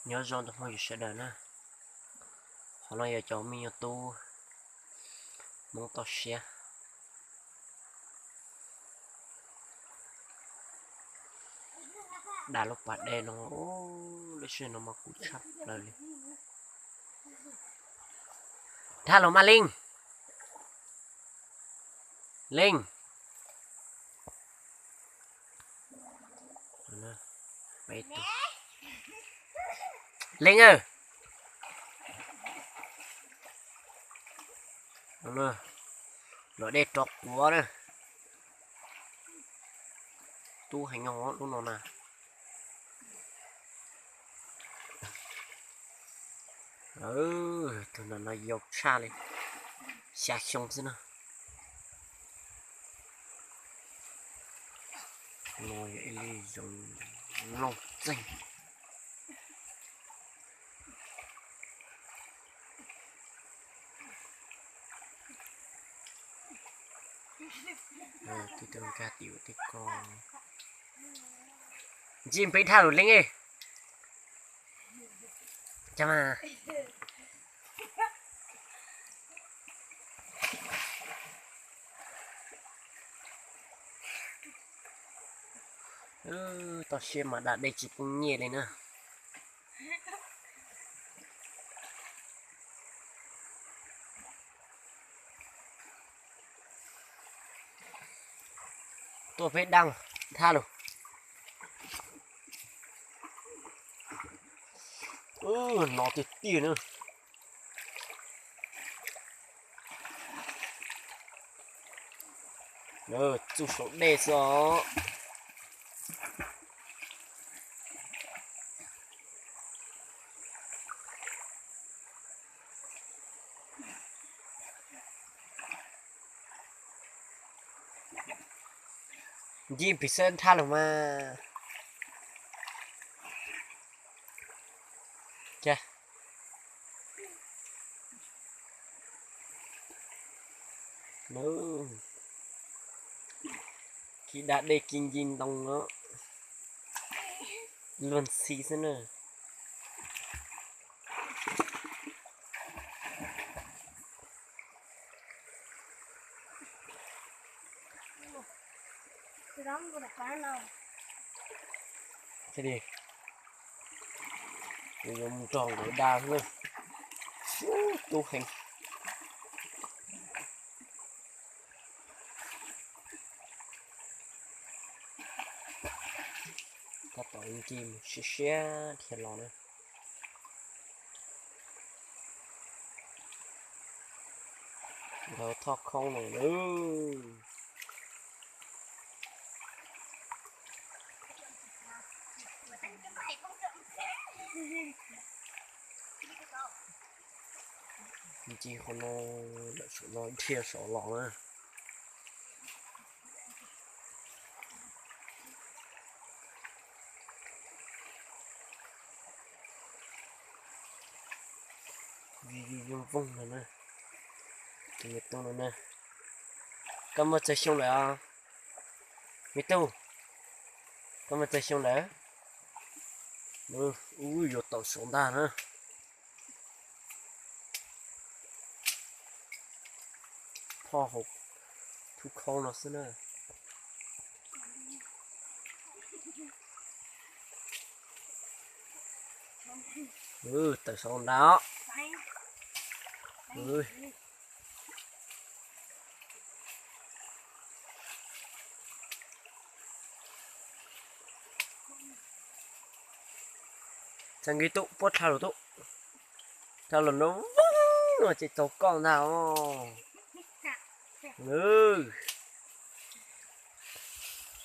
Nyob zoo tus phooj ywg sawv daws na, qhov no yog cov me nyuam tub Hmoob toj siab da lub pas dej no, lub sij hawm no mas kuv tshaj plaws li. Dhau los mas Leej. Leej. Leej, los dej rov quav na. Tub heev nyob lub no na. Tus no no yau tshaj li, xya xyoo xwb na. No yog ib lub zoov looj txeeg. Tib tug nkag tim tib ko. Ntsib peb dhau lawm Leej. Toj siab mas da dej tsis poob nyiaj li na. Tuaj peb daj thaj lug. No tiag tiag na. Txuj saum dej xwb os. Ntsib pem xwb dhau lawm mas. Kis da dej kis nce ntoo no, luag ntxhi xwb na. Thiaj li yuav mus nrog nkawd da xwb na. Tub heev. Tab tom nce mus siab siab dhia los na. Nkawd thoj khoob no na. Nce qhov no lawm, saum no dhia saum los na. Vij vij voog voog no na. Tus me tub no na. Koj muaj tsawg xyoo lawm os? Me tub, koj muaj tsawg xyoo lawm? Ub, yuav tawm saud ntag na. Phoj hauv thub khaub no xwb na. Tawm saud ntag os. Txhais nkis tub, puab dhau lawm tub. Dhau lawm no, no ces txaus koj ntag os.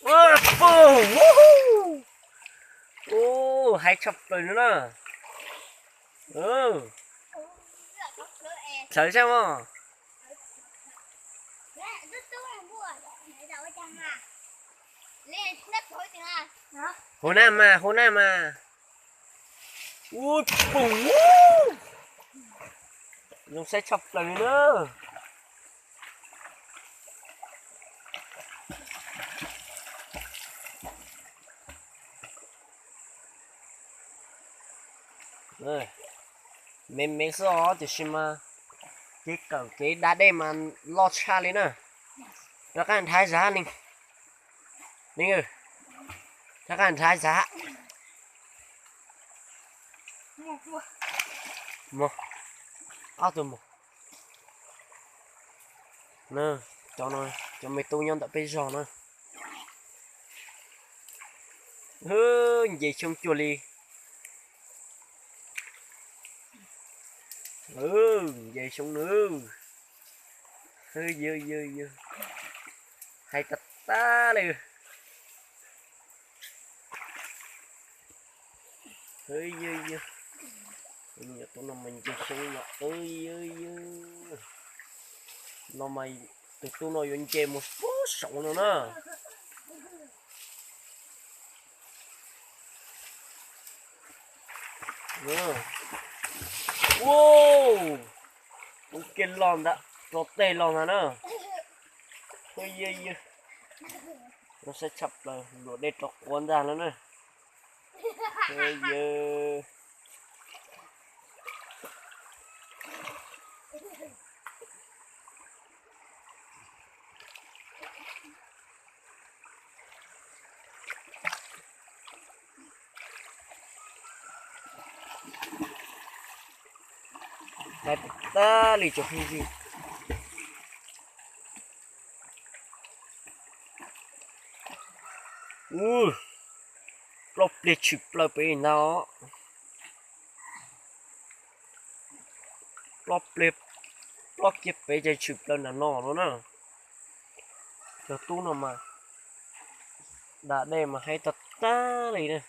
Ua, pum, ua, hu. Ua, haib tshaj plaws no na. Txhawv saib mog. Hu na mas, hu na mas. Ua, pum, ua. Zoo saib tshaj plaws li na. Me me xwb os, tiam sis mas kev kawm kev da dej mas loj tshaj li na. Rov qab nrhav zam, Neeb, rov qab nrhav zam. Mus, ob tug mus. Cov me tub nyob ntawm peb zog na. Nce xyoob cuag li. Nce xyoob na. Yws, yws, yws, hais tag tag li. Yws, yws, yws, tus no mas nce xyoob no. Yws, yws, yws, no mas tus tub no yuav nce mus puag saud no na. Ua, tus kiag los ntag, rau tej los ntag na. Yws, yws, no saib tshaj plaws, luam dej rov quav ntag no na. Yws, hais tag li tsoom phooj ywg. Ua, plob pliag tshwm plaws pem ntag os. Plob pliag, plob kiag pem ces tshwm plaws nram no no na. Cov tub no mas da dej mas heev tag tag li na.